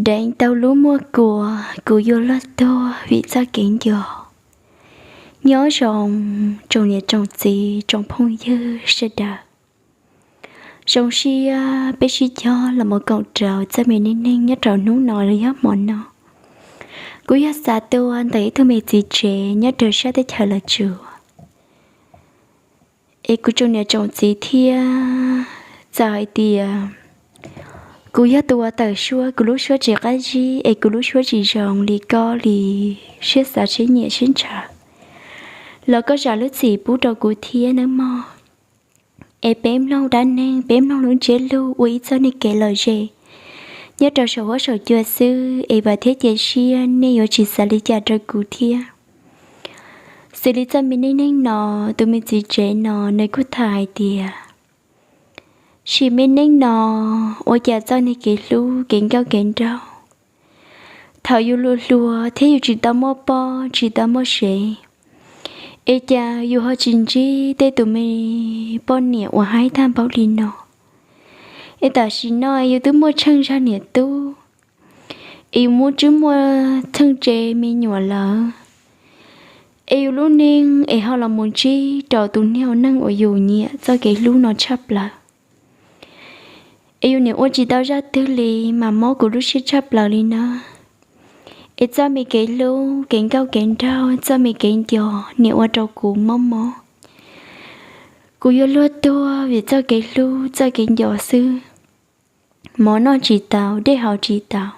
Deev tau lub muaj kuas kuv yuav luag tuag vim txoj kev nco. Nyob zoo tsoom niam tsoom txiv tsoom phooj ywg sawv daws, zoo siab peb sib cog los mus koom rau txoj me neej neeg nyob rau hnub no los yog hmo no. Kuv yog xav tuaj ntawm ib tug me txiv tsev nyob rau sab teb chaws Los Tsuas. Es kuv tsoom niam tsoom txiv thiab, txawm hais tias kuv yog tus uas tawm suab, kuv lub suab tsis qab zib es kuv lub suab tsis zoo li koj li siab xav siab nyiam siab ntshaw, los koj zam lub txim pub rau kuv thiab nawb mog. Es peb mloog dab neeg, peb mloog lub ntsiab lus ua ib txoj neeg kev lom zem nyob rau saum huab saum cua xwb, es vam thiab cia siab nej yuav tsis xav li cas rau kuv thiab. Xws li txoj me neej neeg no, tus me txiv tsev no nws kuj tham hais tias, sim me neej no ua cas txoj niag kev hlub kev nkauj kev nraug, thaum yus hluas hluas thiab yus tsis tau muaj poj tsis tau muaj sev, es cas yus ho tsis ntsib tej tus me poj niam uas haib tag npaum li no. Es tam sim no yus twb muaj tsheej zag niam tub, es yus muaj tswb muaj tsheej tsev me nyuam lawm, es yus lub neej es ho los mus ntsib rau tus niag neeg uas yus nyiam txoj kev hlub no tshaj plaws, es yus niam ua tsis tau zaj twg li mas mob kuv lub siab tshaj plaws li na. Es txoj me kev hlub kev nkauj kev nraug, txoj me kev nco niam ua rau kuv mob mob. Kuv yuav luag tuag vim txoj kev hlub txoj kev nco xwb. Mov noj tsis tau, dej haus tsis tau.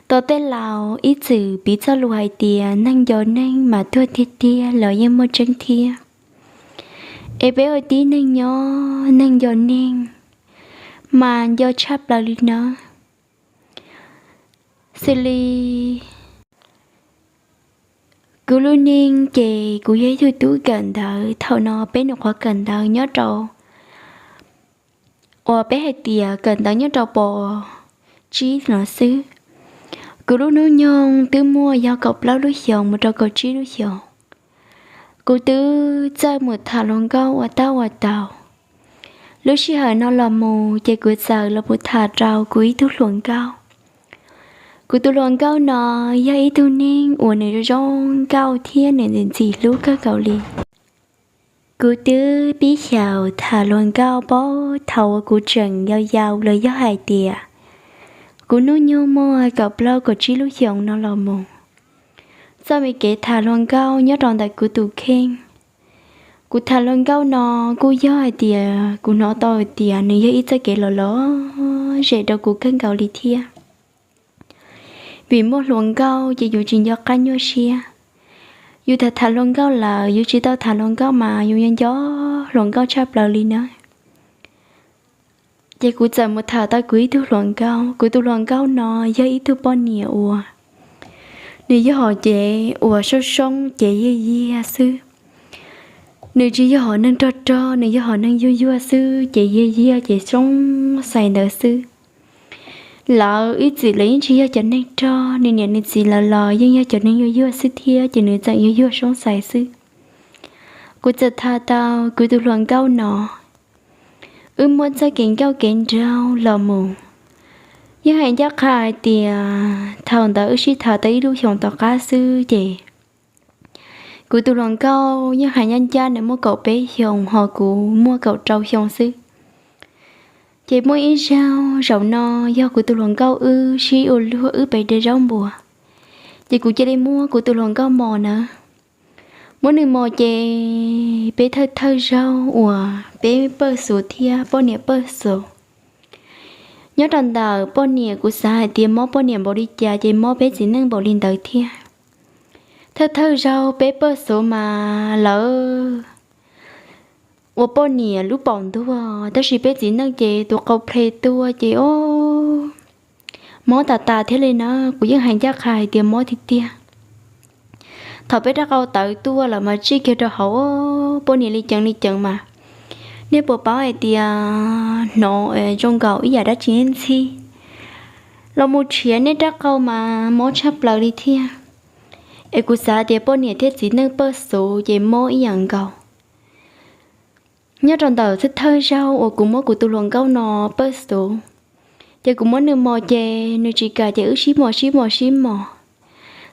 Tos tej laus ib txwm piv txoj lus hais tias neeg nco neeg mas tuag tiag tiag los yeej muaj tseeb thiab. Es peb ua tib neeg nyob neeg nco neeg mas nco tshaj plaws li nawb. Xws li kuv lub neej ces kuv yog ib tug tub kawm ntawv, thaum no peb nyuam qhuav kawm ntawv nyob rau uas peb hais tias kawm ntawv nyob rau pos tsib no xwb. Kuv lub hnub nyoog twb muaj yog kaum plaub lub xyoos mus rau kaum tsib lub xyoos. Kuv twb txawj mus tham hluas nkauj ua tab ua tau. Lub sij hawm no los mus ces kuv txawm los mus tham rau kuv ib tug hluas nkauj. Kuv tus hluas nkauj no yog ib tug neeg uas nws zoo nkauj thiab nws ntxim hlub kawg nkaus li. Kuv twb pib xyaum tham hluas nkauj paub thaum uas kuv tseem yau yau los yog hais tias kuv hnub nyoog muaj kaum plaub kaum tsib lub xyoos no los mus. Txoj me kev tham hluas nkauj nyob rau ntawm kuv tus kheej. Kuv tham hluas nkauj no kuj yog hais tias kuv hnov tau hais tias nws yog ib txoj kev lom lom zem rau kuv kawg nkaus li thiab. Vim muaj hluas nkauj ces yus tsis nco qab nyuaj siab. Yus tham tham hluas nkauj lawm, yus tsis tau tham hluas nkauj mas yus nco nco hluas nkauj tshaj plaws li nawb. Ces kuv txawm mus tham tau kuv ib tug hluas nkauj. Kuv tus hluas nkauj no yog ib tug poj niam uas nws yog hom cev uas soob soob ces yiag yiag xwb. Nws tsis yog hom neeg rog rog, nws yog hom neeg yuag yuag xwb ces yiag yiag ces soob xais ntawd xwb. Lawv ib txwm lawv yeej tsis yog cov neeg rog, nws niam nws txiv lawv los yeej yog cov neeg yuag yuag xwb thiab ces nws txawm yuag yuag soob xais xwb. Kuv txawm tham tau kuv tus hluas nkauj no, wb muab txoj kev nkauj kev nraug los mus. Yeej hais ncaj qha hais tias thaum ntawd wb sib tham tau ib lub xyoos tom qab xwb ces kuv tus hluas nkauj yeej hais ncaj ncaj nws muaj kaum peb xyoos ho kuv muaj kaum rau xyoo xwb. Ces muaj ib zaug zaum no yog kuv tus hluas nkauj wb sib ua luag wb pem de zaub npua, ces kuv cia li muab kuv tus hluas nkauj mos na. Muab nws mos ces peb thawj thawj zaug uas peb pawj xuv thiab poj niam pawj xuv. Nyob rau ntawm poj niam kuv xav hais tias mob poj niam npaum li cas ces mob peb txiv neej npaum li ntawd thiab. Thawj thawj zaug peb pawj xuv mas lawv ua poj niam lub paum ntuag, tab sis peb txiv neej ces tus qau ple tuaj ces o, mob tas tas thiab li na. Kuv yeej hais ncaj qha hais tias mob tiag tiag. Thaum peb rab qau tawv tuaj lawm mas tsij kiag rau hauv, poj niam li ceev li ceev mas. Nej puas paub hais tias hnov zoo nkaus ib yam dab tsi ntxhib los mus rhiav nej rab qau mas mob tshaj plaws li thiab. Es kuv xav tias poj niam thiab txiv neej pawj xuv ces mob ib yam nkaus. Nyob rau ntawm thawj thawj zaug uas kuv muab kuv tus hluas nkauj no pawj xuv, Ces kuv muab nws mos ces nws tsis kam ces wb sib mos sib mos sib mos.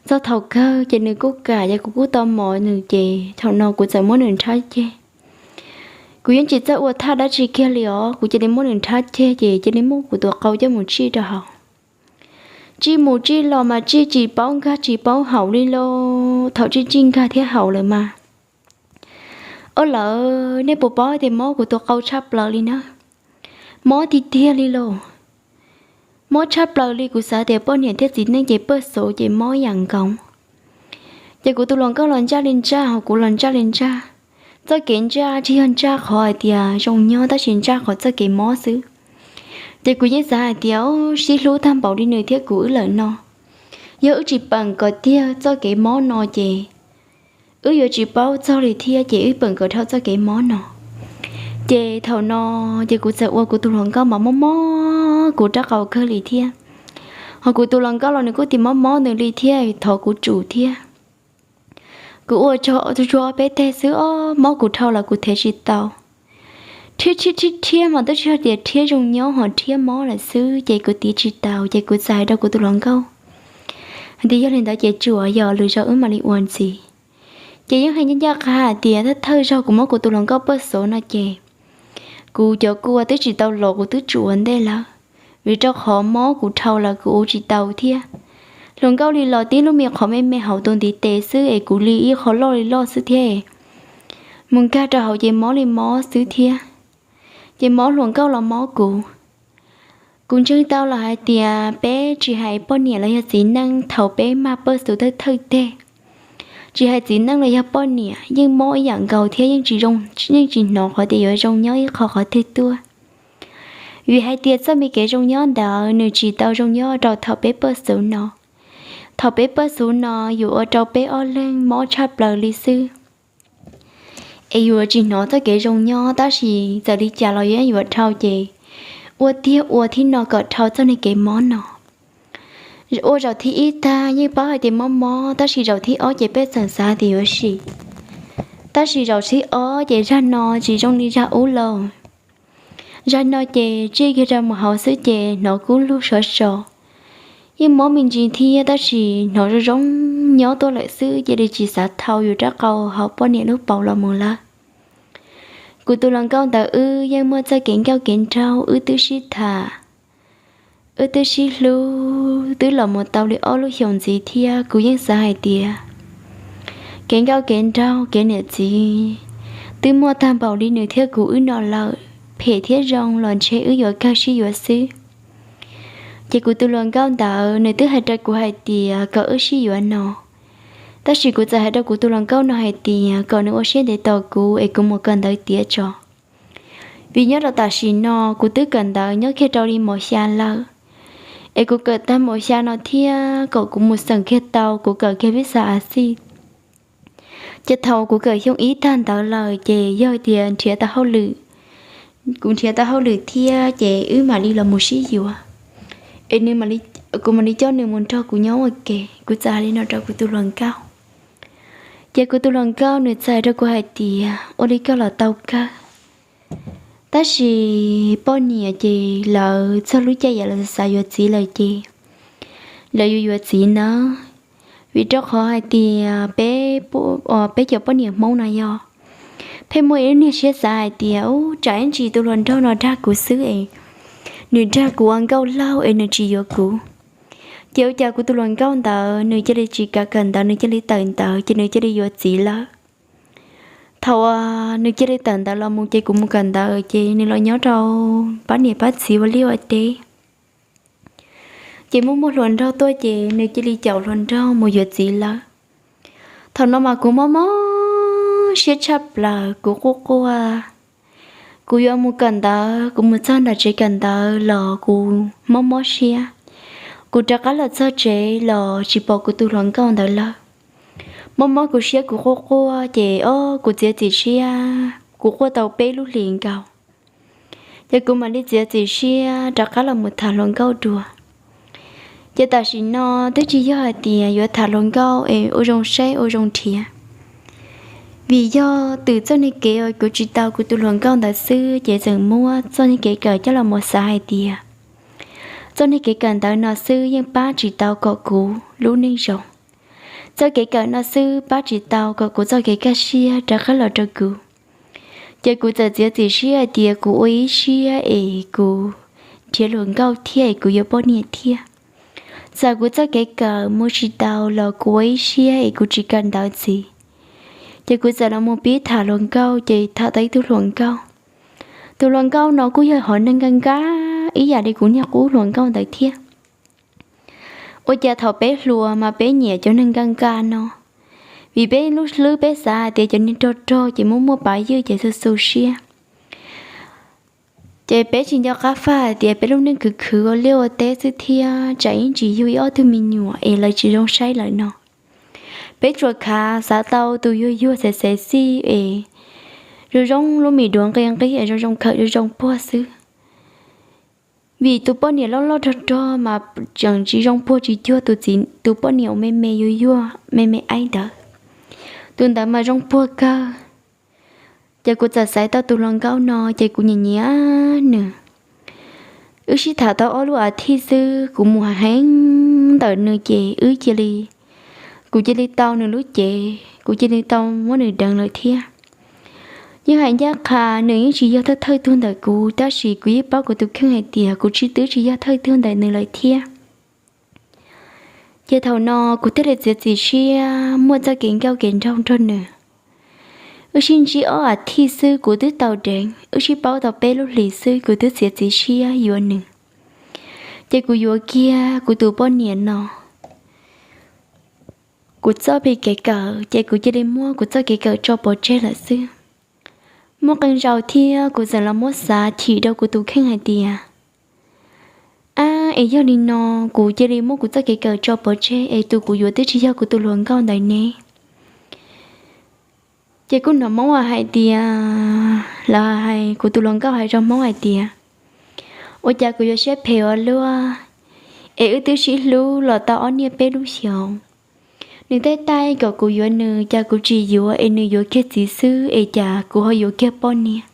Txog thaum kawg ces nws kuj kam ces kuv kuj tau mos nws ces thaum no kuv txawm muab nws nrhab ceg. Kuv yeej tsis txawj ua thaj dab tsi kiag li os, kuv cia li muab nws nrhab ceg ces cia li muab kuv tus qau coj mus tsij rau hauv. Tsij mus tsij los mas tsij tsis paub nkag tsis paub haum li lauj. Thaum tsij tsij nkag thiab haum lawm mas, o lawv, nej puas paub tias mob kuv tus qau tshaj plaws li na? Mob tiag tiag li lauj. Mob tshaj plaws li, kuv xav tias poj niam thiab txiv neej ces pawj xauv ces mob ib yam nkaus. Ces kuv tus hluas nkauj los ntsaj li ntsaj, ho kuv los ntsaj li ntsaj. Txoj kev ntsaj tsis yog ntsaj qhov hais tias zoo nyob, tab sis ntsaj qhov txoj kev mob xwb. Ces kuv yeej xav hais tias, o, sib hlub tag npaum li nws thiab kuv wb lawm no, yog wb tsis peem kom tiag txoj kev mob no ces wb yuav tsis paub txog li thiab, ces wb peem kom dhau txoj kev mob no. Ces thaum no ces kuv txawm ua kuv tus hluas nkauj mas mob mob kuv rab qau kawg li thiab. Ho kuv tus hluas nkauj los nws kuj tsis mob mob nws li thiab, thov kuv tsum thiab. Kuv ua tsuag ob peb teg xwb os, mob kuv dhau los kuv thev tsis tau. Rhiab rhiab rhiab rhiab mas twb tsis yog tias rhiab zoo nyob, ho rhiab mob lawm xwb ces kuv tiv tsis tau. Ces kuv txawm hais rau kuv tus hluas nkauj hais tias yog li ntawd ces tsuam, yog lwm zaus wb mam li ua ntxiv. Ces yeej hais ncaj ncaj qha hais tias thawj thawj zaug kuv muab kuv tus hluas nkauj pawj xauv no ces kuv cov kua twb tsis tau los, kuv twb tsum ua ntej lawm, vim rau qhov mob kuv dhau los kuv ua tsis tau thiab. Hluas nkauj li los tib lub me qhov me me hauv tus ntiv tes xwb es kuv li ib qho loj li loj xwb thiab. Mus nkag rau hauv ces mob li mob xwb thiab. Ces mob hluas nkauj los mob kuv. Kuv ntseeg tau los hais tias peb tsis hais poj niam los yog txiv neej, thaum peb mag pawj xauv thawj thawj teg, tsis hais txiv neej los yog poj niam yeej mob ib yam nkaus thiab, yeej tsis zoo, yeej tsis hnov qhov tias yuav zoo nyob ib qho qhov twg tuaj. Vim hais tias txoj me kev zoo nyob ntawd nws tsis tau zoo nyob rau thaum peb pawj xauv no. Thaum peb pawj xauv no yuav ua rau peb ob leeg mob tshaj plaws li xwb, es yuav tsis hnov txoj kev zoo nyob, tab sis txawm li cas los yeej yuav dhau ces ua tiag ua thib no kom dhau txoj niag kev mob no. Ua zaum thib ib tag yeej paub hais tias mob mob, tab sis zaum thib ob ces peb txawm xav tias yuav sim. Tab sis zaum thib ob ces zag no tsis zoo li zag ub lauj. Zag no ces tsij kiag rau mus hauv xwb ces hnov kub lug sov so. Yeej mob me ntsis thiab tab sis hnov zoo zoo nyob tuaj lawm xwb, cia li tsis xav thau yus rab qau hauv poj niam lub paum los mus lawm. Kuv tus hluas nkauj ntawd wb yeej muaj txoj kev nkauj kev nraug, wb twb sib tham, wb twb sib hlub twb los mus tau li ob lub xyoos ntxiv thiab. Kuv yeej xav hais tias kev nkauj kev nraug kev niam txiv twb muaj tag npaum li nws thiab kuv wb no lawm, phem thiab zoo los ntshe wb yuav kawg sib yuav xwb. Ces kuv tus hluas nkauj ntawd nws twb hais rau kuv hais tias kom wb sib yuav no, tab sis kuv txawm hais rau kuv tus hluas nkauj no hais tias kom nws ua siab ntev tos kuv es kuv mus kawm ntawv tiav tso. Vim nyob rau tam sim no kuv twb kawm ntawv nyob kiag rau li mos xya lawm, es kuv kawm tag mos xya no thiab kom kuv mus xeem kiag tau kuv kawm kiag vib xa a xij. Ces thaum kuv kawm xyoo ib tag ntawd lawm ces yog tias nrhiav tau hauj lwm, kuv nrhiav tau hauj lwm thiab ces wb mam li los mus sib yuav, es nws, kuv mam li coj nws mus nrog kuv nyob ua ke. Kuv txawm hais li no rau kuv tus hluas nkauj. Ces kuv tus hluas nkauj nws txawm hais rau kuv hais tias ua li koj los tau kawg, tab sis poj niam ces lawv txog lub caij yam lawv xav yuav txiv lawm ces lawv yuav yuav txiv nawb. Vim rau qhov hais tias peb, peb cov poj niam Hmoob no yog pheej muaj ib lub niag siab xav hais tias, u, tsam ib ntsis tus hluas nraug no dag kuv xwb es nws dag kuv ua nkauj laug es nws tsis yuav kuv. Ces ua cas kuv tus hluas nkauj ntawd nws cia li tsis kam kawm ntawv, nws cia li tawm ntawv ces nws cia li yuav txiv lawm. Thaum uas nws cia li tawm ntawv los mus ces kuv mus kawm ntawv ces nws los nyob rau pab niam pab txiv ua liaj ua teb. Ces muaj muaj hluas nraug tuaj ces nws cia li caum hluas nraug mus yuav txiv lawm. Thaum no mas kuv mob mob siab tshaj plaws, kuv quaj quaj. Kuv yuav mus kawm ntawv, kuv mus txog nram tsev kawm ntawv los kuv mob mob siab. Kuv rov qab los txog tsev los tsis pom kuv tus hluas nkauj ntawd lawm. Mob mob kuv siab kuv quaj quaj ces o kuv txiav txim siab, kuv quaj tau peb lub hlis nkaus. Ces kuv mam li txiav txim siab rov qab los mus tham hluas nkauj dua. Ces tam sim no twb tsis yog hais tias yuav tham hluas nkauj es ua zoo saib ua zoo nrhiav, vim yog twb txoj niag kev uas kuv tsis tau kuv tus hluas nkauj ntawd xwb ces txawm muab txoj niag kev kawm coj los mus xav hais tias Txoj neeg kev kawm ntawv no xwb yeej pab tsis tau kom kuv lub neej zoo. Txoj kev kawm no xwb pab tsis tau kom kuv txoj kev kaj siab rov qab los rau kuv. Ces kuv txawm txiav txim siab hais tias kuv ua ib siab es kuv nrhiav hluas nkauj thiab es kuv yuav poj niam thiab. Txawm kuv txoj kev kawm mus tsis tau los kuv ua ib siab es kuv tsis kawm ntawv ntxiv. Ces kuv txawm los mus pib tham hluas nkauj, ces tham tau ib tug hluas nkauj. Tus hluas nkauj no kuj yog hom neeg nkaj nkaj ib yam li kuv niag qub hluas nkauj ntawd thiab. Ua cas thaum peb hluas mas peb nyiam cov neeg nkaj nkaj no, vim peb lub hlwb peb xav hais tias cov neeg rog rog ces muaj muaj pav ywj ces xu xu siab. Ces peb tsis nco qab faj hais tias peb lub neej khwv khwv ua liaj ua teb xwb thiab tsam ib ntsis yug ib ob tug me nyuam es lawv tsis zoo saib lawm no. Peb tsuas khav xav tau tus yuag yuag xev xev xij es zoo zoo lub mis duav nqi nqi es zoo zoo khawm zoo zoo puag xwb. Vim tus poj niam loj loj rog rog mas tseem tsis zoo puag tsis cuag tus txiv, tus poj niam uas me me yuag yuag me me aib ntawd. Tus ntawd mas zoo puag kawg. Ces kuv txawm xaiv tau tus hluas nkauj no ces kuv nyiam nyiam nws. Wb sib tham tau ob lub as thiv xwb kuv mus heev ntawm nws ces wb cia li, kuv cia li tau nws lub cev, kuv cia li tau muab nws deev lawm thiab. Yeej hais ncaj qha nws yeej tsis yog thawj thawj tug ntawm kuv, tab sis kuv yeej paub kuv tus kheej hais tias kuv tsis, twb tsis yog thawj tug ntawm nws lawm thiab. Ces thaum no kuv thiaj li txiav txim siab muaj txoj kev nkauj kev nraug nrog nws. Wb sib ntsib ob as thiv xwb kuv twb tau deev, wb sib paub tau peb lub hlis xwb kuv twb txiav txim siab yuav nws. Ces kuv yuav kiag kuv tus poj niam no. Kuv txoj kev kawm ces kuv cia li muab kuv txoj kev kawm tso pov tseg lawm xwb. Muaj qee zaus thiab kuv txawm los muab xav chim rau kuv tus kheej hais tias, ab, es yog li no kuv cia li muab kuv txoj kev kawm tso pov tseg es tus kuv yuav twb tsis yog kuv tus hluas nkauj ntawd ne. Ces kuj hnov Hmoob hais tias, lawv hais, kuv tus hluas nkauj hais rau Hmoob hais tias, ua cas kuv yuav siab phem ua luaj, es wb twb sib hlub los tau ob niaj peb lub xyoos. Nws tej taij kom kuv yuav nws, cas kuv tsis yuav es nws yuav kiag txiv xwb es cas kuv ho yuav kiag poj niam.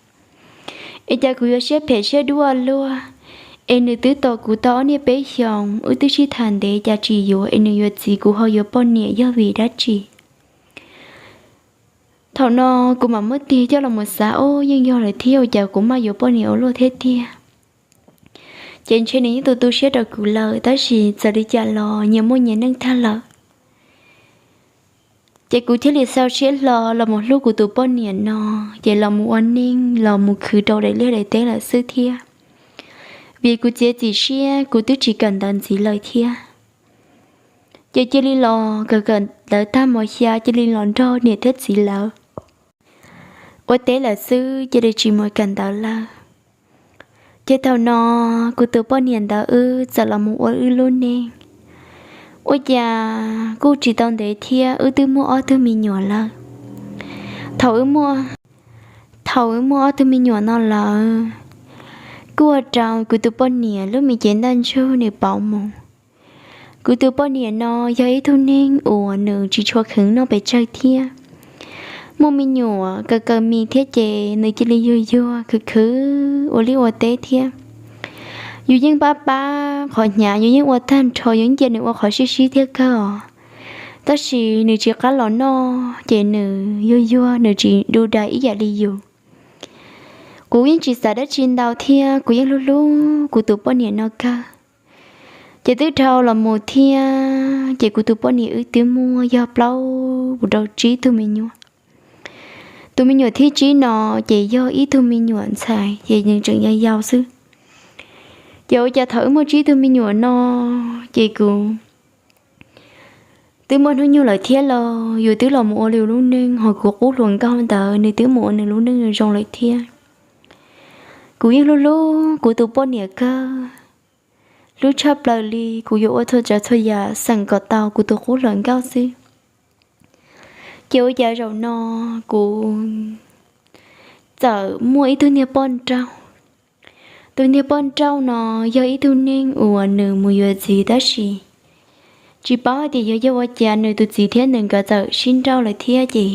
Es cas kuv yuav siab phem siab dub ua luaj, es nws twb tos kuv tau ob niaj peb xyoos, wb twb sib tham ntev cas tsis yuav es nws yuav txiv kuv ho yuav poj niam yog vim dab tsi. Thaum no kuv mam muab tig coj los mus xav, o, yeej yog lawm thiab, ua cas kuv maj yuav poj niam ua luaj thiab tiag. Ces ntshe nws yeej tu tu siab rau kuv lawm, tab sis txawm li cas los nyias muaj nyias neej tag lawm. Ces kuv thiaj li xav siab hlo los mus hlub kuv tus poj niam no, ces los mus ua neej los mus khwv rau daim liaj daim teb lawm xwb thiab. Vim kuv txiav txim siab kuv twb tsis kawm ntawv ntxiv lawm thiab. Ces cia li los kawm kawm ntawv tag mos xya cia li los nrog niam thiab txiv lawv ua teb lawm xwb, cia li tsis mus kawm ntawv lawm. Ces thaum no kuv tus poj niam ntawd wb txawm los mus ua wb lub neej. Ua cas kuj tsis tau ntev thiab wb twb muaj ob tug me nyuam lawm. Thaum wb muaj, thaum wb muaj ob tug me nyuam no lawm, kuj ua rau kuv tus poj niam lub me cev ntaj ntsug nws pauv mus. Kuv tus poj niam no yog ib tug neeg uas nws tsis tshua kheev noj pes tsawg thiab. Muaj me nyuam kawm kawm mis thiab ces nws cia li yuag yuag khwv khwv ua liaj ua teb thiab. Yus yeej pab pab qhov hnyav, yus yeej ua tag nrho, yus yeej cia nws ua qhov sib sib thiab kawg os. Tab sis nws tsis qab los noj ces nws yuag yuag, nws tsis du dai ib yam li yus. Kuv yeej tsis xav dab tsi ntau thiab kuv yeej hlub hlub kuv tus poj niam no kawg. Ces twb dhau los mus thiab ces kuv tus poj niam wb twb muaj yog plaub rau tsib tug me nyuam. Tus me nyuam thib tsib no ces yog ib tug me nyuam ntxhais ces nws tseem yau yau xwb. Ces ua cas thaum wb muaj tsib tug me nyuam no ces kuv twb muaj hnub nyoog lawm thiab los yus twb los mus ua yus lub neej, ho kuv qub hluas nkauj ntawd nws twb mus ua nws lub neej zoo lawm thiab. Kuv yeej hlub hlub kuv tus poj niam kawg, hlub tshaj plaws li kuv yuav ua txhua tsav txhua yam xeem kom tau kuv tus qub hluas nkauj xwb. Ces ua cas zaum no kuv txawm muaj ib tug niag poj nrauj. Tus niag poj nrauj no yog ib tug neeg uas nws mus yuav txiv tab sis tsis paub hais tias yog yog ua cas nws tus txiv thiab nws nkawd txawm sib nrauj lawm thiab ces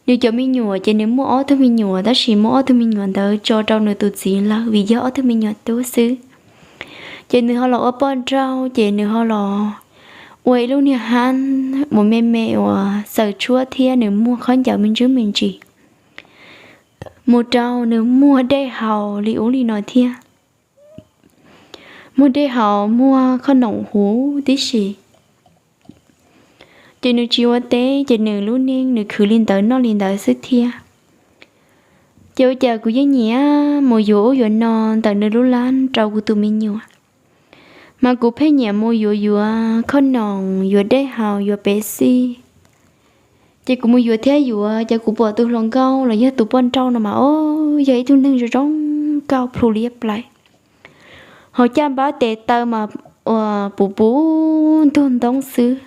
nws cov me nyuam ces nws muaj ob tug me nyuam tab sis muab ob tug me nyuam ntawd tso rau nws tus txiv lawm vim yog ob tug me nyuam tub xwb. Ces nws ho los ua poj nrauj, ces nws ho los ua ib lub niag hab uas me me uas xaws tshuab thiab nws muag khaub ncaws me ntsis me ntsis. Mus rau nws muag dej haus li ub li no thiab, muag dej haus muag khob noom huv tib si. Ces nws tsis ua teb, ces nws lub neej nws khwv li ntawd noj li ntawd xwb thiab. Ces ua cas kuv yeej nyiam mus yuav ub yuav no ntawm nws lub lab rau kuv tus me nyuam. Mas kuv pheej nyiam mus yuav yuav khob noom, yuav dej haus, yuav pev xij. Ces kuv mus yuav thiab yuav, ces kuv pom tus hluas nkauj los yog tus poj nrauj no mas, o, yog ib tug neeg zoo zoo nkauj plhu liab plaim, ho caj npab tes taw mas ua puv puv ntug ntoob xwb.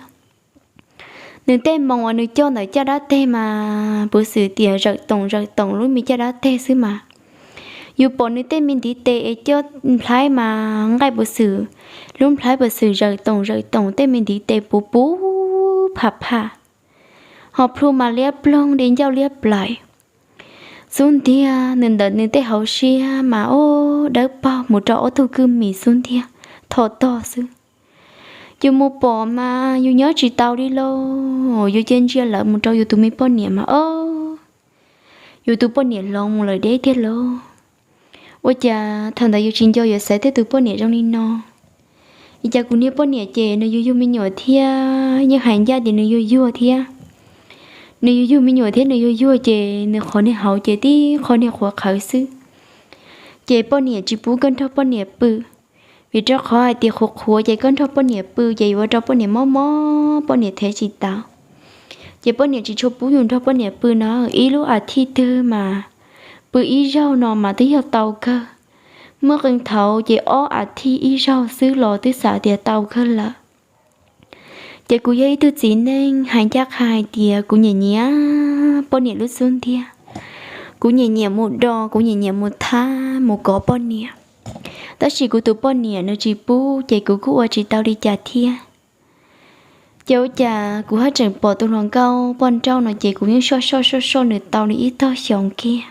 Nws tej moos uas nws coj ntawm caj dab teg mas puv xwm tias zawm toom zawm toom lub me caj dab teg xwb mas. Yus pom nws tej me ntiv tes es coj nplhaib mas nqaij puv xwm, lub nplhaib puv xwm zawm toom zawm toom tej me ntiv tes puv puv pham pham, ho plhu mas liab ploog di ncauj liab plaim. Xub ntiag nws ntawm nws tej hauv siab mas ob dawb paug mus rau ob tug kwj mis xub ntiag tho tog xwb. Yus mus pom mas yus nyob tsis tau li lauj, yus cia ntsia lawm mus rau yus tus me poj niam mas o, yus tus poj niam hloov mus lawm deb tiag lauj. Ua cas thaum ntawd yus tsis nco yuav xaiv tej tus poj niam zoo li no. Li cas kuv niag poj niam ces nws yug yug me nyuam thiab yeej hais ncaj tias nws yug yuag thiab. Nws yug yug me nyuam thiab nws yug yuag ces nws qhov niag hauv ces tib qho niag qhuav qhawv xwb. Ces poj niam tsis pub koj nrog poj niam pw, vim rau qhov hais tias qhuav qhuav ces koj nrog poj niam pw ces yuav ua rau poj niam mob mob poj niam thev tsis tau. Ces poj niam tsis tshua pub yus nrog poj niam pw no, ib lub a thiv twg mas pw ib zaug no mas twb yog tau kawg. Muaj qee thaum ces ob a thiv ib zaug xwb los twb xav tias tau kawg lawm. Ces kuv yog ib tug txiv neej hais ncaj qha hais tias kuv nyiam nyiam poj niam lub xub ntiag. Kuv nyiam nyiam mus do, kuv nyiam nyiam mus thab mus kov poj niam. Tab sis kuv tus poj niam nws tsis pub ces kuv kuj ua tsis tau li cas thiab. Ces ua cas kuv haj tseem pom tus hluas nkauj poj nrauj no ces kuv yeej soj soj soj soj nws tau li ib tog xyoo kiag.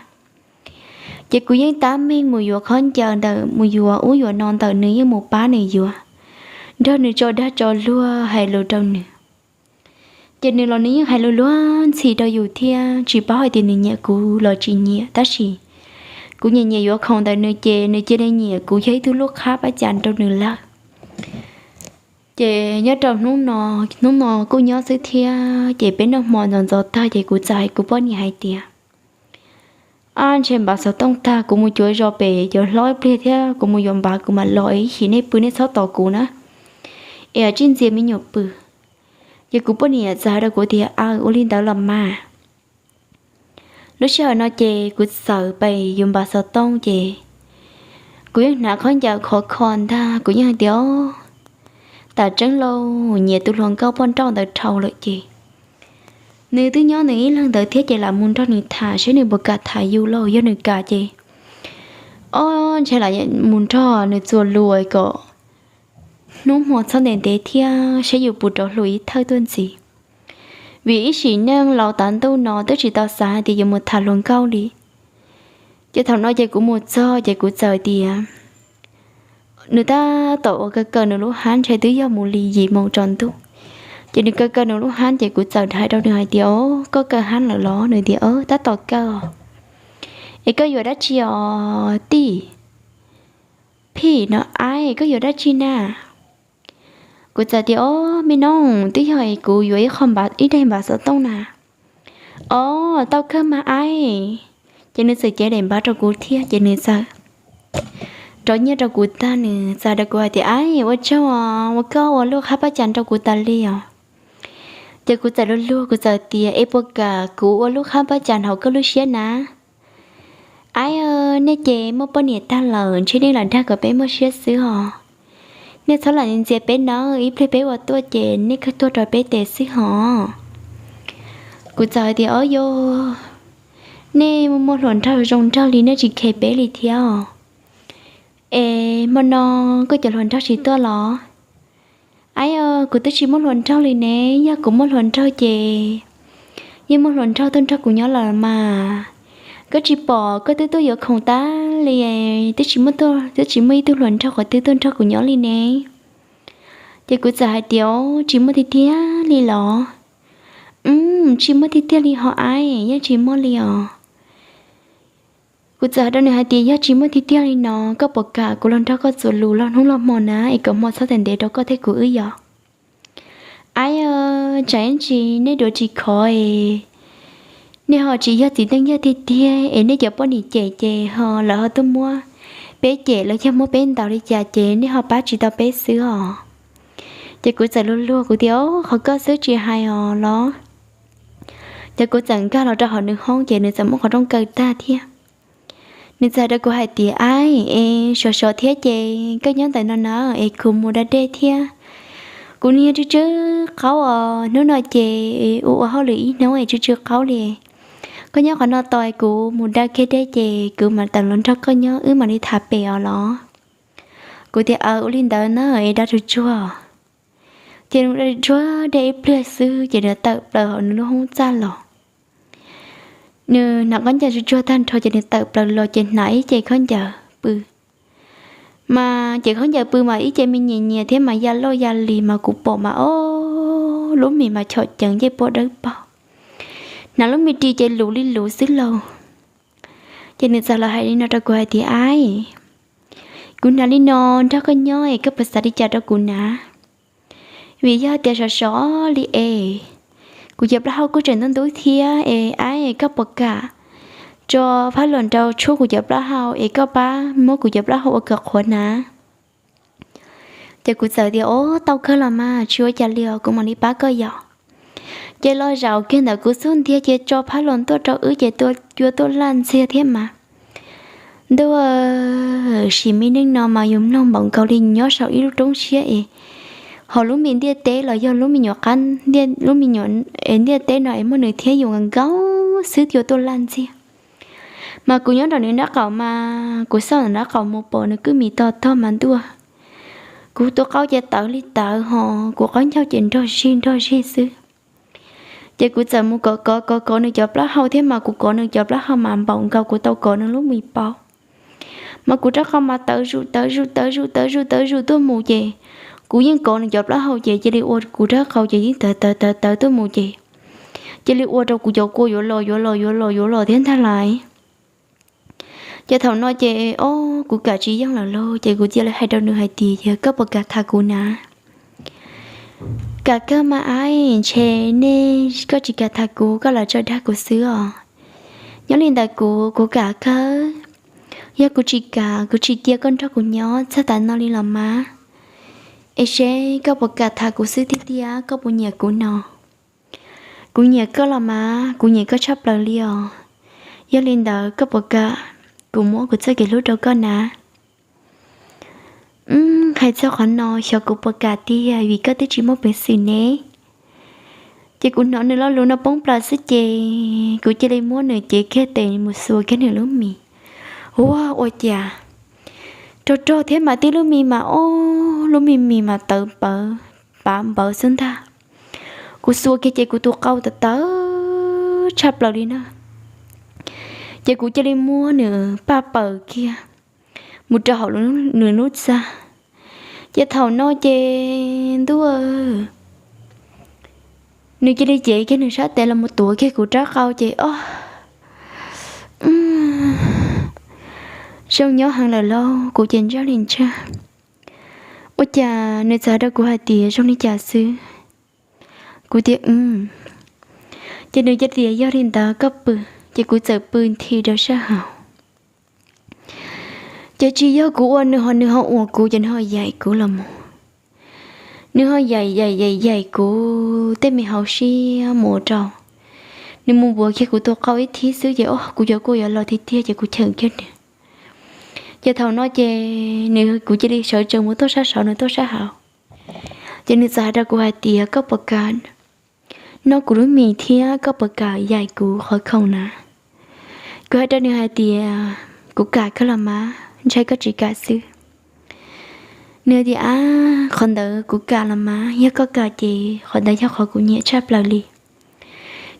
Ces kuv yeej tab meeg mus yuav khaub ncaws ntawm, mus yuav ub yuav no ntawm nws yeej mus pab nws yuav, nrog nws tso dag tso luag hais lus rau nws. Ces nws los nws yeej hais lus luag ntxhi rau yus thiab tsis paub hais tias nws nyiam kuv los tsis nyiam, tab sis kuv nyiam nyiam yuav khoom ntawm nws ces nws cia li nyiam kuv yog ib tug lub qhab pab cas rau nws lawm. Ces nyob rau hnub no, hnub no kuj nyob xwb thiab ces peb noj hmo ntxov ntxov tag ces kuv txawm hais kuv poj niam hais tias, ab, ntshe npav xov tooj tag kuv mus cuav zos pem cov hlob ib pliag thiab kuv mus yuav npav kuv mam los, ib chim nej pw nej txhob tos kuv na, es tsij ntxias me nyuam pw. Ces kuv poj niam txawm hais rau kuv tias, aw, ua li ntawd los mas. Lub sij hawm no ces kuv txawm pem yuav npav xov tooj ces kuv yeej hnav khaub ncaws khov kho ntag, kuv yeej hais tias, o, tam tseeb lauj, nyiam tus hluas nkauj poj nrauj ntawd dhau lawm ces nws twb nyob nws ib leeg ntawd thiab ces lam mus nrog nws tham seb nws puas kam tham yus lauj, yog nws kam ces, o, ntshe lam mus nrog nws txuas lus kom hnub hmo txhob ntev ntev thiab seb yus puas rov hlus ib thawj tuaj ntxiv. Vim ib sim neej laus tav ntuj no twb tsis tau xav hais tias yuav mus tham hluas nkauj li. Ces thaum no ces kuv mus txog ces kuv txawm tias, nws tab tom ua kaw kaw nws lub hab, ntshe twb yog mus li yim moos tsaus ntuj. Ces nws kaw kaw nws lub hab ces kuv txawm hais rau nws hais tias, o, koj kaw hab lawm los? Nws tias, o, tab tom kaw os. Es koj yuav dab tsi os tij? Phij no, aib, koj yuav dab tsi na? Kuv txawm tias, o, me noog, twb yog es kuv yuav ib qho npav, ib daim npav xov tooj na. O, tau kawg mas aib. Ces nws txawm cev daim npav rau kuv thiab ces nws txawm rov nyiaj rau kuv tag, nws txawm hais rau kuv hais tias, aib, ua tsaug os, ua koj ua lub qhab pab cas rau kuv tas li os. Ces kuv txawm luag luag, kuv txawm tias, es puas kam kuv ua lub qhab pab cas hauv koj lub siab na? Aib, nej ces muaj poj niam tag lawm, ntshe nej lam dag kom peb muaj siab xwb os. Nej txhob lam ntxias peb nawb, ib pliag peb ua tuaj ces nej kawg tuag rau peb tes xwb hos. Kuv txawm hais tias, o, yog nej muaj hluas nraug zoo nraug li nej tsis khe peb li thiab os. Es hmo no koj cov hluas nraug tsis tuaj los? Aib, kuv twb tsis muaj hluas nraug li ne, yog kuv muaj hluas nraug ces yeej muaj hluas nraug tuaj nrog kuv nyob lawm mas. Koj tsis pom koj twb tuaj yuav khoom tas li, twb tsis muaj, twb tsis muaj ib tug hluas nraug qhov twg tuaj nrog kuv nyob li ne. Ces kuv txawm hais tias, Tsis muaj tiag tiag li los? Tsis muaj tiag tiag li ho aib, yeej tsis muaj li os. Kuv txawm hais rau nws hais tias, Yog tsis muaj tiag tiag li no, koj puas kam kuv los nrog koj txuas lus los hnub los hmo na, es kom hmo txhob txais ntev rau koj thiab kuv wb yom? Aib, tsam ib ntsis nej duav tsis khov es nej ho tsis yog txiv neej yog tiag tiag es nej cov poj niam cem ces ho lawv ho tuaj muab peb cem los yog muab peb ntaus li cas ces nej ho pab tsis tau peb xwb os. Ces kuv txawm luag luag kuv tias, Qhov koj xwb tsis hais os los. Ces kuv txawm nkag los rau hauv nws hoob ces nws txawm muab qhov rooj kaw tag thiab. Nws txawm hais rau kuv hais tias, Aib, es sov sov thiab ces koj nyob ntawm no na es kuv mus da dej thiab. Kuv niag tsw tsw qaub os, hnub no ces ua ua hauj lwm ib hnub es tsw tsw qaub li. Koj nyob qhov no tos es kuv mus da kiag dej ces kuv mam tawm los nrog koj nyob wb mam li tham pem os los. Kuv tias, Aw, ua li ntawd na es da tsuag tsuag. Ces nws da tsuag dej ib pliag xwb ces nws tawm plaws hauv nws lub hoob txaj los. Nws hnav khaub ncaws tsuag tsuag tag nrho ces nws tawm plaws los ces hnav ib ce khaub ncaws pw. Mas ces khaub ncaws pw mas ib ce me nyias nyias thiab mas ya loj ya lis mas kuv pom mas ob lub mis mas chom ceev ncej puab dawb paug. Hnav lub me ris ces luv li luv xwb lauj. Ces nws txawm los hais li no rau kuv hais tias, Aib, kuv hnav li no nrog koj nyob es koj puas xav li cas rau kuv na? Vim yog tias sov sov li es kuv cov plaub hau kuj tseem ntub ntub thiab es, Aib, koj puas kam tso phab los nrau tshuab kuv cov plaub hau es koj pab muab kuv cov plaub hau ua kom qhuav na? Ces kuv txawm tias, Ob, tau kawg los mas, tsis ua cas li os, kuv mam li pab koj yom. Ces los zaum kiag ntawm kuv xub ntiag ces tso phab los ntuaj rau wb ces cua tuaj laj ntxiag thiab mas. Ntuj, sim me neej no mas yus mloog npaum nkaus li nyob saum ib lub roob siab es, hos lub me ntiaj teb los yog lub me nyuam qab, lub me nyuam, es ntiaj teb no es muaj nws thiab yus nkaus xwb cua tuaj laj ntxiag. Mas kuv nyob nram nws nraub qaum mas kuv xauj nram nraub qaum mus pom nws kwj mis to tog mas ntuj, kuv tus qau ces tawv li tawv hos kuv qaub ncaug ces nrog zig nrog zig xwb. Ces kuv txawm mus kov kov kov kov nws cov plaub hau thiab mas kuv kov nws cov plaub hau mas npaum nkaus kuv tau kov nws lub mis paub. Mas kuv rab qau mas tawv zuj tawv zuj tawv zuj tawv zuj tawv zuj tuaj mus ces kuv yeej kov nws cov plaub hau ces cia li ua kuv rab qau ces yeej tawv tawv tawv tawv tuaj mus ces cia li ua rau kuv cov kua yuav los yuav los yuav los yuav los thiab ntag lauj. Ces thaum no ces ob kuv kam tsis yeej lawm lauj ces kuv cia li hais rau nws hais tias, Yog koj puas kam tham kuv na? Kam kawg mas aib, ntshe nej koj tsis kam tham kuv koj lam tso dag kuv xwb os. Nyob li ntawd kuv, kuv kam kawg. Yog kuv tsis kam kuv tsis cia koj nrog kuv nyob txog tav no li los mas. Es seb koj puas kam tham kuv xwb tiag tiag, koj puas nyiam kuv no? Kuv nyiam koj los mas, kuv nyiam koj tshaj plaws li os. Yog li ntawd koj puas kam kuv muab kuv txoj kev hlub rau koj na? Hais txog qhov no xyov kuv puas kam tiag vim koj twb tsis muaj peev xwm ne. Ces kuv hnov nws lo lus no poob plaws xwb ces kuv cia li muab nws cev kiag tes mus xuas kiag nws lub mis. Ua, ua cas rog rog thiab mas tib lub mis mas ob lub me mis mas tawv pawv pav npawv xwb ntag. Kuv xuas kiag ces kuv tus qau tawv tawv tshaj plaws li na. Ces kuv cia li muab nws paj paws kiag mus rau hauv nws lub txaj. Ces thaum no ces ntuj, nws cia li cev kiag nws sab tes los mus tuav kiag kuv rab qau ces ob, zoo nyob heev lawm lauj, kuv ces ntsaj li ntsaj. Ua cas nws txawm hais rau kuv hais tias zoo li cas xwb? Kuv tias, Ces nws cia tias yog li ntawd koj pw. Ces kuv txawm pw nthi rau sab hauv. Ces tsis yog kuv ua nws ho nws ho ua kuv ces nws ho yaim kuv los mus. Nws ho yaim yaim yaim yaim kuv tej me hauv siab mus ua rau nws mus npuav kiag kuv tus qau ib thib xwb ces ob kuv cov kua yuav los tiag tiag ces kuv cheem kiag nws. Ces thaum no ces nws, kuv cia li sawv tsees mus tuaj sab saud nws tuaj sab hauv. Ces nws txawm hais rau kuv hais tias koj puas kam noj kuv lub mis thiab koj puas kam yaim kuv qhov khoom na? Kuv hais rau nws hais tias kuv kam kawg los mas, ntshai koj tsis kam xwb. Nws tias ab, qhov ntawd kuv kam los mas, yog koj kam ces qhov ntawd yog qhov kuv nyiam tshaj plaws li.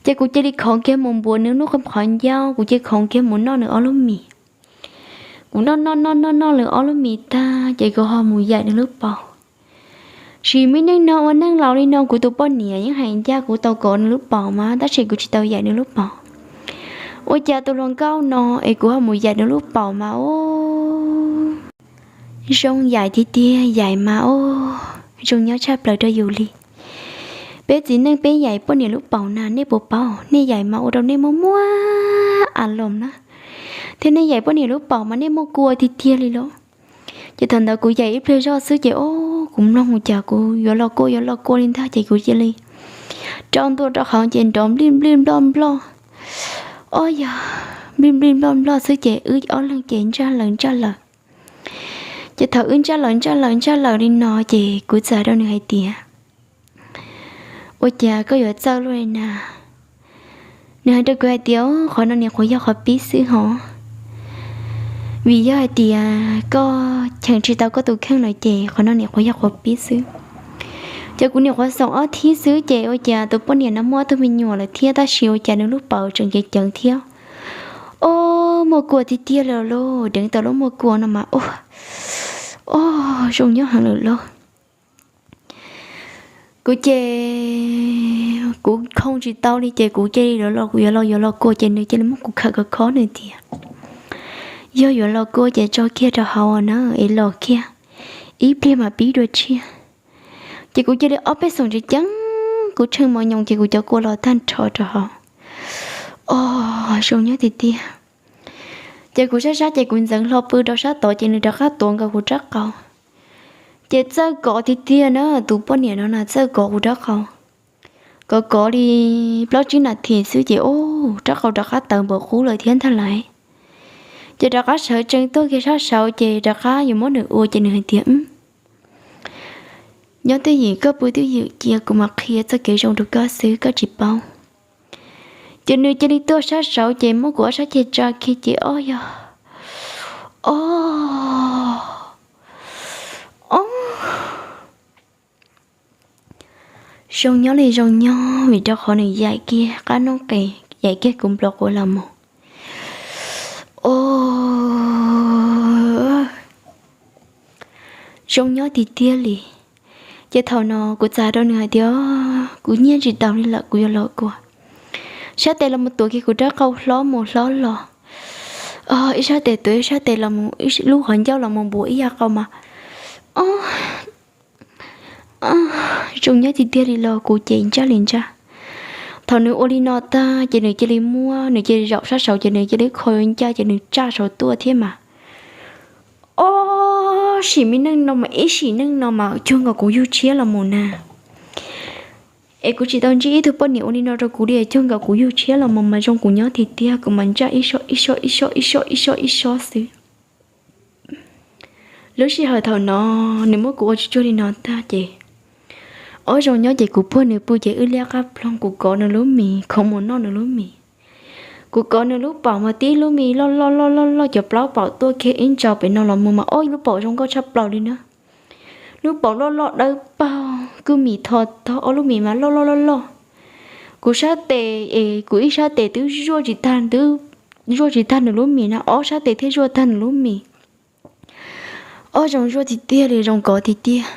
Ces kuv cia li khoov kiag mus npuav nws lub qhov ncauj, kuv cia li khoov kiag mus noj nws ob lub mis. Kuv noj noj noj noj noj nws ob lub mis tag ces kuv ho mus yaim nws lub paum. Sim me neej no ua neej laus li no kuv tus poj niam yeej hais ncaj kuv tau kov nws lub paum mas tab sis kuv tsis tau yaim nws lub paum. Ua cas tus hluas nkauj no es kuv ho mus yaim nws lub paum mas ub, zoo yaim tiag tiag, yaim mas ub, zoo nyob tshaj plaws rau yus li. Peb txiv neej peb yaim poj niam lub paum na nej puas paub, nej yaim mas ua rau nej muaj muaj a loos na, thiab nej yaim poj niam lub paum mas nej muaj kua tiag tiag li lauj. Ces thaum ntawd kuv yaim ib pliag zoj xwb ces ub, kuv mloog mus cas kuv yuav los kua yuav los kua li ntag ces kuv cia li rau ntua rau hauv ces nrov nplij nplij nploj nploj. Ob yog nplij nplij nploj nploj xwb ces wb ob leeg ces ntsaj lawm ntsaj lawm. Ces thaum wb ntsaj lawm ntsaj lawm ntsaj lawm li no ces kuv txawm hais rau nws hais tias, ua cas koj yuav txawj luaj li na? Nws hais rau kuv hais tias, qhov no nim qhuav yog qhov pib xwb hos, vim yog hais tias koj cheem tsis tau koj tus kheej lawm ces qhov no nim qhuav yog qhov pib xwb. Ces kuv nim qhuav xoom ob thib xwb ces ua cas tus poj niam no muaj ob tug me nyuam lawm thiab tab sis ua cas nws lub paum tseem ceev ceev thiab. Ob, muaj kua tiag tiag li lauj, deev tau lub muaj kua no mas ub, ob, zoo nyob heev lawm lauj. Kuv ces kuv khoov tsis tau li ces kuv cia li yuav los yuav los yuav los kua ces nws cia li muab kuv khawm khov khob nws tias, yog yuav los kua ces tso kiag rau hauv na es los kiag, ib pliag mas pib dua tshiab. Ces kuv cia li ob peb xoom tseem ceeb, kuv tsheej mos nyoos ces kuv cov kua los tag nrho rau hauv. Ob, zoo nyob tiag tiag. Ces kuv sab sab ces kuv ntxeev hlo pw rau sab tod ces nws rov qab tuav nkaus kuv rab qau. Ces txawj kov tiag tiag na, tus poj niam no na txawj kov kuv rab qau. Kov kov li plaub tsib nas this xwb ces ub, rab qau rov qab tawv npaum qub lawm thiab ntag lauj. Ces rov qab sawv tsees tuaj kiag sab saud ces rov qab yuav muab nws ua ces nws hais tias, nyob twj ywm koj pw twj ywm cia kuv mam qhia txoj kev zoo rau koj xwb koj tsis paub. Ces nws cia li tuaj sab saud ces muab kuv ob sab ceg tsa kiag ces ob yog, ob, ob, zoo nyob li zoo nyob vim rau qhov nws yaim kiag qab noob qes, yaim kiag kuv nplo quav los mus. Ob, zoo nyob tiag tiag li. Ces thaum no kuv txawm hais rau nws hais tias, kuv nyiaj tsis tau li lawm kuv yuav los kua. Sab tes los mus tuav kiag kuv rab qau hlob mus hlob los. Ib sab tes tuav ib sab tes los mus, lub qhov ncauj los mus npuav ib yam qau mas, ob, zoo nyob tiag tiag li los kuv ces ntsaj li ntsaj. Thaum nws ua li no tag ces nws cia li muab, nws cia li zaum sab saud ces nws cia li kho ncaj ces nws tsaj saud tuaj thiab mas. Ob, sim me neej no mas ib sim neej no mas cuag nkaus kuv yug tshiab los mus na. Es kuv tsis tau ntsib ib tug poj niam ua li no rau kuv li, cuag nkaus kuv yug tshiab los mus mas zoo kuv nyob tiag tiag, kuv mas ntsaj ib sob ib sob ib sob ib sob ib sob ib sob xwb. Lub sij hawm thaum no nws muab kuv ua tsuj tsuag li no tag ces, ob, zoo nyob ces kuv puag nws pw ces wb liab qab ploog, kuv kov nws lub mis, khoov mus noj nws lub mis. Kuv kov nws lub paum mas tib lub mis loj loj loj loj loj, cov plaub paum tuaj kiag ib ntsaus pem no los mus mas ob, lub paum zoo nkauj tshaj plaws li na. Lub paum loj loj dawb paug, kwj mis tho tog, ob lub mis mas loj loj loj loj. Kuv sab tes es kuv ib sab tes twb zuaj tsis tag, twb zuaj tsis tag nws lub mis na, ob sab tes thiaj zuaj tag nws lub mis. Ob, zoo zuaj tiag tiag li, zoo kov tiag tiag.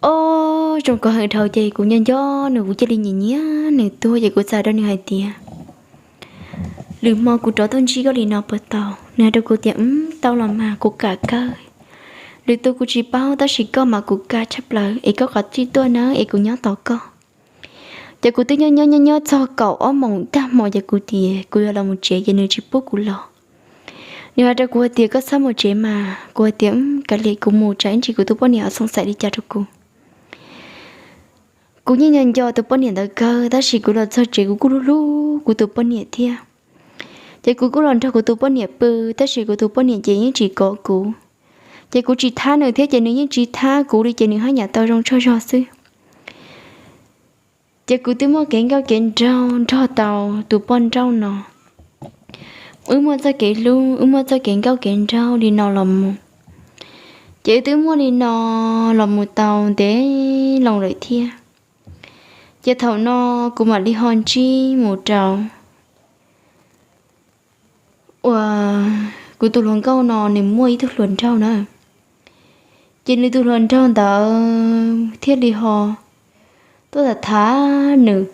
Ob, zoo kov heev dhau ces kuv nyob nco nws, kuv cia li nyiam nyiam nws tuag ces kuv txawm hais rau nws hais tias, lwm hmo kuv rov tuaj ntsib koj li no puas tau? Nws hais rau kuv tias, tau los mas, kuv kam kawg. Lwm tus kuv tsis paub tab sis koj mas kuv kam tshaj plaws es koj kav tsij tuaj nawb es kuv nyob tos koj. Ces kuv twb nyob nyob nyob nyob txog kaum ob moos tag hmo ces kuv tias kuv yuav los mus tsev ces nws tsis pub kuv los. Nws hais rau kuv hais tias koj txhob mus tsev mas. Kuv hais tias kav liam kuv mus tsam ib ntsis kuv tus poj niam xoom xaim li cas rau kuv. Kuv yeej nco nco tus poj niam ntawd kawg tab sis kuv los txog tsev kuv kuj hlub hlub kuv tus poj niam thiab. Ces kuv kuj los nrog kuv tus poj niam pw tab sis kuv tus poj niam ces yeej tsis kov kuv. Ces kuv tsis thab nws thiab ces nws yeej tsis thab kuv li ces nws haj yam tau zoo tsaug zog xwb. Ces kuv twb muaj kev nkauj kev nraug nrog tau tus poj nrauj no. Wb muaj txoj kev hlub, wb muaj txoj kev nkauj kev nraug li no los mus. Ces wb twb muaj li no los mus tau ntev loo lawm thiab. Ces thaum no kuv mam li ho ntsib mus rau uas kuv tus hluas nkauj no nws muaj ib tug hluas nraug na. Ces nws tus hluas nraug ntawd thiaj li ho tuaj tham tham nws.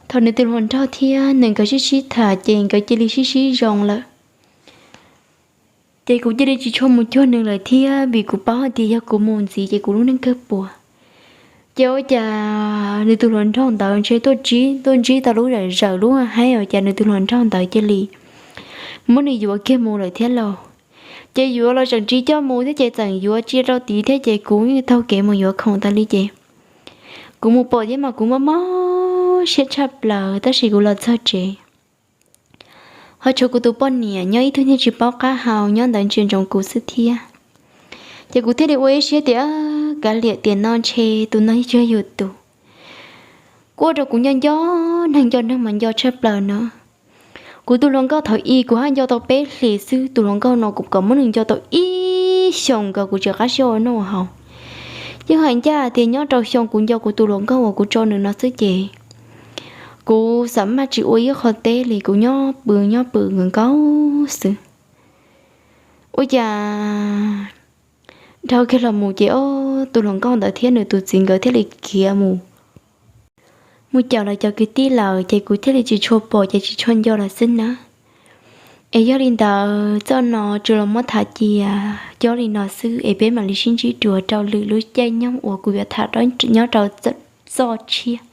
Thaum nws tus hluas nraug thiab nws nkawd sib sib tham ces nkawd cia li sib sib zoo lawm. Ces kuv cia li tsis tshua mus cuag nws lawm thiab vim kuv paub hais tias yog kuv mus ntxiv ces kuv lub neej kawg puas. Ces ua cas nws tus hluas nraug ntawd ntshe tuaj ntsib, tuaj ntsib tau lub zam zawm lub haib ua cas nws tus hluas nraug ntawd cia li muab nws yuav kiag mus lawm thiab lauj. Ces yuav los tseem tsis coj mus thiab ces txawm yuav cia rau tid thiab ces kuv yeej taug kev mus yuav khoom tas li ces kuv mus pom thiab mas kuv mob mob siab tshaj plaws tab sis kuv los txog tsev ho tshuav kuv tus poj niam nyob ib tug niag tsis paub qab hau nyob ntawd ntsia ntsoov kuv xwb thiab. Ces kuv thiaj li ua ib siab tias kav liam tiam no ntshe tus no yog yus tus. Kuj ua rau kuv nco nco neeg nco neeg mas nco tshaj plaws no. Kuv tus hluas nkauj thaum ub kuv haj nco tau peb hlis xwb, tus hluas nkauj no kuv kom muab nws nco tau ib xyoos nkaus kuv tsis qab siab ua noj ua haus. Yeej hais ncaj tias nyob rau xyoo kuv nco kuv tus hluas nkauj uas kuv tso nws no xwb ces kuv xav maj tsis ua ib qho teb li, kuv nyob pw nyob pw nkaus nkaus xwb. Ua cas dhau kiag los mus ces ob tus hluas nkauj ntawd thiab nws tus txiv nkawd thiaj li khiav mus, mus caum lawv cov kwv tij lawm ces kuv thiaj li tsis tshua pom ces tsis tshua nco lawm xwb nawb. Es yog li ntawd txoj no tsuas los muab tham cia cob li no xwb es peb mam li sib ntsib dua rau lwm lub caij nyoog uas kuv yuav tham nyob rau txoj tshiab.